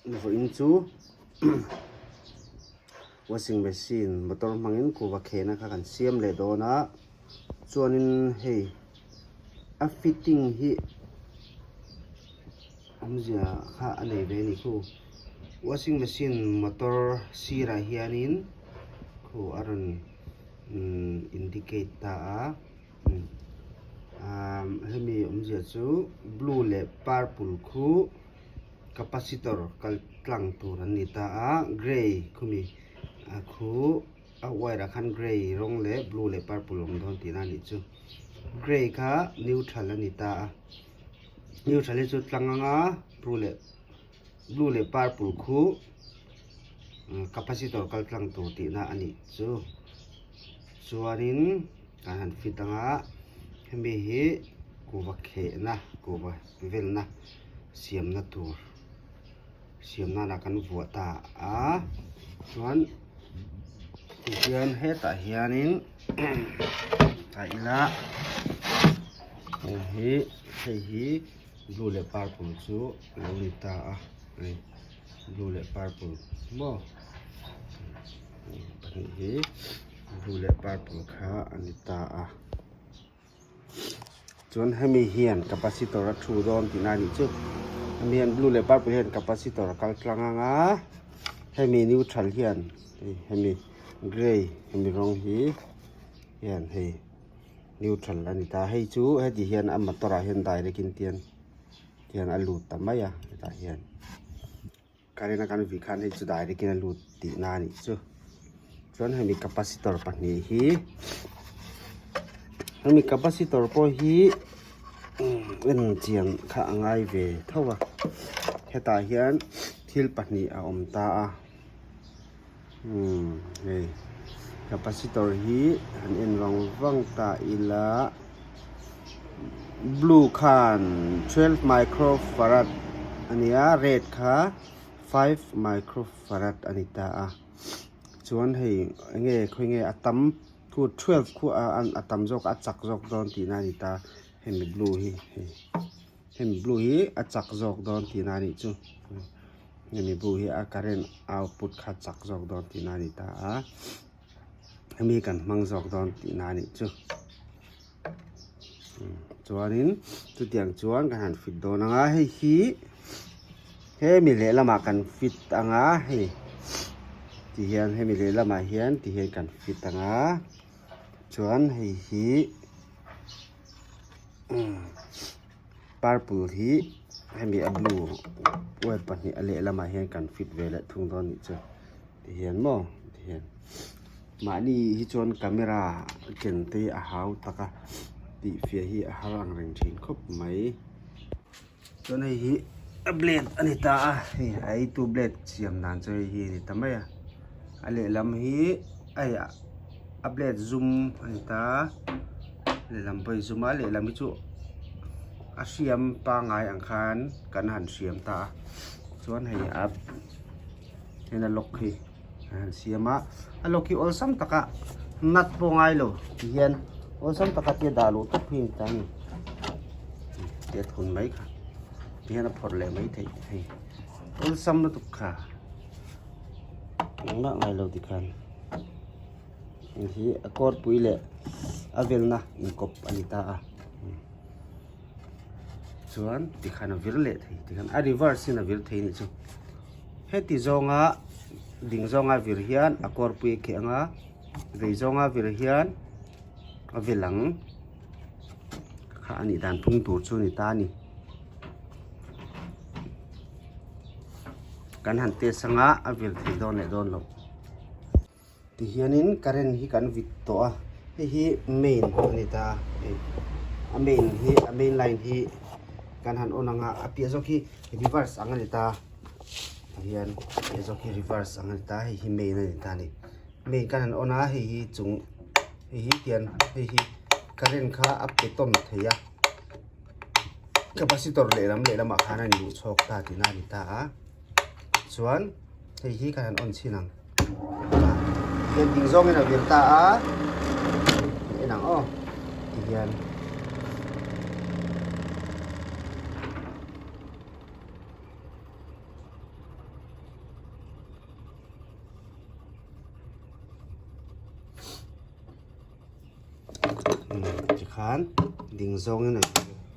Vawiin chu washing machine motor hmangin kuhva khehna kha kan siam leh dawn a chuanin hei a fitting hi awmzia kha a nei ve a ni khu washing machine motor sirah hianin khu a rawn indicate ta a. Umm hemi awmzia chu blue leh purple khu capacitor kal tlang tur an ni ta a grey khumi ah khu a wire ah khan grey rawng leh blue leh purple awm dawn tihna a nih chu grey kha neutral a ni ta a neutral hi chu tlang anga blue leh blue leh purple khu capacitor kal tlang tur tihna a nih chu chuanin kan han fit anga hemi hi kuhva khehna kuhva velna siamna tur siam nana kan vuah ta a chuan tihian hetah hianin ta ila hei hi hei hi blue leh purple chu a lo ni ta a hei blue leh purple maw pahnih hi blue leh purple kha a ni ta a chuan hemi hian capacitor a thu dawn tihna a nih chu hemi hian blue leh purple hian capacitor a kal tlang ang a hemi neutral hian hei hemi grey hemi rawng hi hian hei neutral a ni ta hei chu heti hian a motor ah hian direct in tian tian a lut ta mai a hetah hian current a kan vih khan hei chu direct in a lut tihna a nih chu chuan hemi capacitor pahnih hi hemi capacitor pawh hi en chian kha a ngai ve tho a hetah hian thil pahnih a awm ta a. Umm hei capacitor hi han en vang vang ta ila blue khan twelve micro farad a nia red kha five micro farad a ni ta a chuan hei eng nge khawi nge a tam khu twelve khu a tam zawk a chak zawk dawn tihna a ni ta hemi blue hi hei hemi blue hi a chak zawk dawn tihna a nih chu. Hemi bu hi a current output kha chak zawk dawn tihna a ni ta a hemi kan hmang zawk dawn tihna a nih chu chuanin chutiang chuan kan han fit dawn ang a hei hi hemi lehlamah kan fit ang a hei tihian hemi lehlamah hian tihian kan fit ang a chuan hei hi Purple hi hemi a blue wire pahnih a lehlamah hian kan fit ve leh thung dawn nih chu tihian maw tihian mahni hi chuan camera ken te hi a hau tak a tih fiah hi a har ang reng thin khawp mai chuan hei hi a blade a ni ta a hei a eitu blade siam dan chu hei hi a ni ta mai a a lehlam hi hei a blade zum a ni ta lehlam pawh hi zum a lehlam hi chu a hriam pangngai ang khan kan han hriam ta a chuan hei a heng a lock hi an han siam a a lock hi awlsam taka nut pawh ngai lo ti hian awlsam taka tia dah luh tawp hi a ni ta a ni tia thun mai kha ti hian a phawrh leh mai theih hei awlsam lutuk kha engmah ngai lo ti khan. Hei hi a kawrpui leh a velna inkawp a ni ta a chuan tikhan a vir leh thei tikhan a reverse in a vir thei a nih chu heti zawnga ding zawnga vir hian a kawrpui a kheh ang a vei zawnga vir hian a vel ang kha a nih dan phung tur chu a ni ta a ni kan han test anga a vir thei dawn leh dawn loh. Tihianin current hi kan vit tawh a hei hi main a ni ta a hei a main hi a main line hi kan han on ang a a piah zawk hi reverse ang a ni ta tihian a piah zawk hi reverse ang a ni ta hei hi main a ni ta a ni main kan han on a hei hi chung hei hi tian hei hi current kha a pe tawn thei a capacitor lehlam lehlamah khan a inluh chhawk ta tihna a ni ta a chuan hei hi kan han on chhin ang. Hian ding zawngin a vir ta a en ang aw tihian Tikhan ding zawngin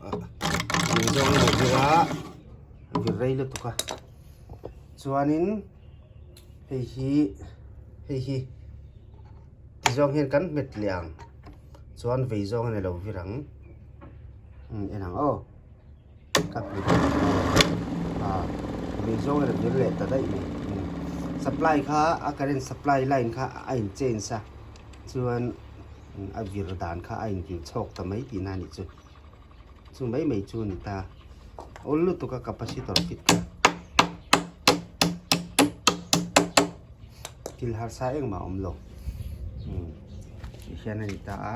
a ding zawngin a vir a, a vir rei lutuk a. Chuanin hei hi hei hi ti zawng hian kan hmet leh ang chuan vei zawngin a lo vir ang en ang aw. Ka hmu daih a vei zawng in a vir leh ta daih mai supply kha a current supply line kha a in change a chuan a vir dan kha a in vir chhawk ta mai tihna a nih chu chu mai mai chu a ni ta awl lutuk a capacitor fit kha thil harsa engmah a awm lo ti hian a ni ta a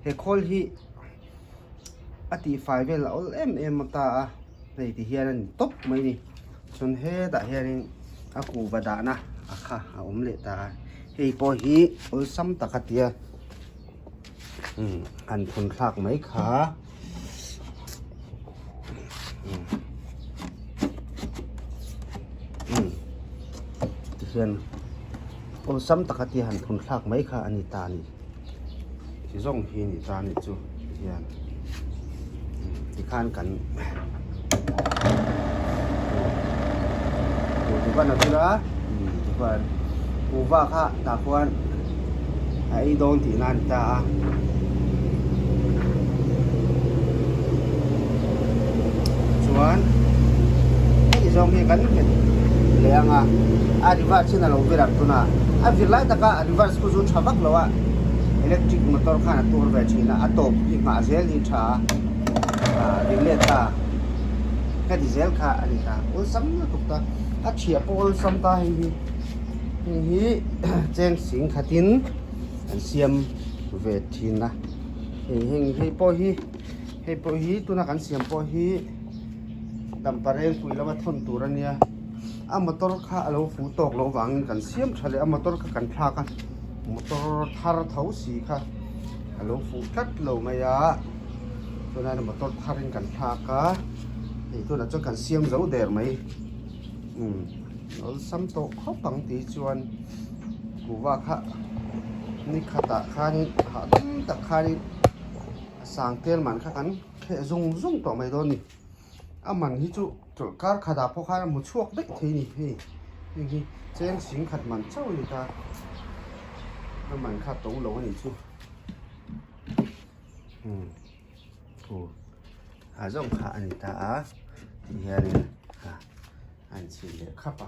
he khawl hi. A tihfai vel a awl em em a ta a hei ti hian a ni tawp mai ni chuan hetah hianin a kuhva dahna a kha a awm leh ta a hei pawh hi awlsam tak a tia umm han phun thlak mai kha umm tihian awlsam tak a tia han phun thlak mai kha a ni ta a ni. Ti zawng hi ni ta ni chu hian tikhan kan dukan a bula tikhuan kuhva kha tah khuan a ei dawn tihna a ni ta a chuan heti zawng hi kan nghet leh ang a a reverse in a lo vir ang tunah a vir lai taka a reverse khu chu tha vak lo a electric motor khan a tur ve thin a a tawp hi nghah zel hi tha a vir let ta heti zel kha a ni ta awlsam lutuk ta a thiah pawh awlsam ta hei hi hei hi cheng sing khatin an siam ve thin a hei heng hei pawh hi hei pawh hi tuna kan siam pawh hi dampareng pui lama thawn tur a nia a motor kha a lo fu tawk loh vangin kan siam tha leh a motor kha kan thlak a motor thar tho si kha a lo fuh tlat lo mai a tunah motor tharin kan thlak a hei tunah chuan kan siam zo der mai umm awlsam tawh khawp ang tih chuan kuhva kha ni khatah khanin hahdam tak khanin a sang tel man kha kan kheh zung zung tawh mai dawn a ni a man hi chu chawlhkar khatah pawh khan a hmu chhuak daih thei a ni hei heng hi cheng sing khat man chauh a ni ta a man kha to lo a nih chu umm aw a zawng kha a ni ta a tihianin a an chhin leh khap a.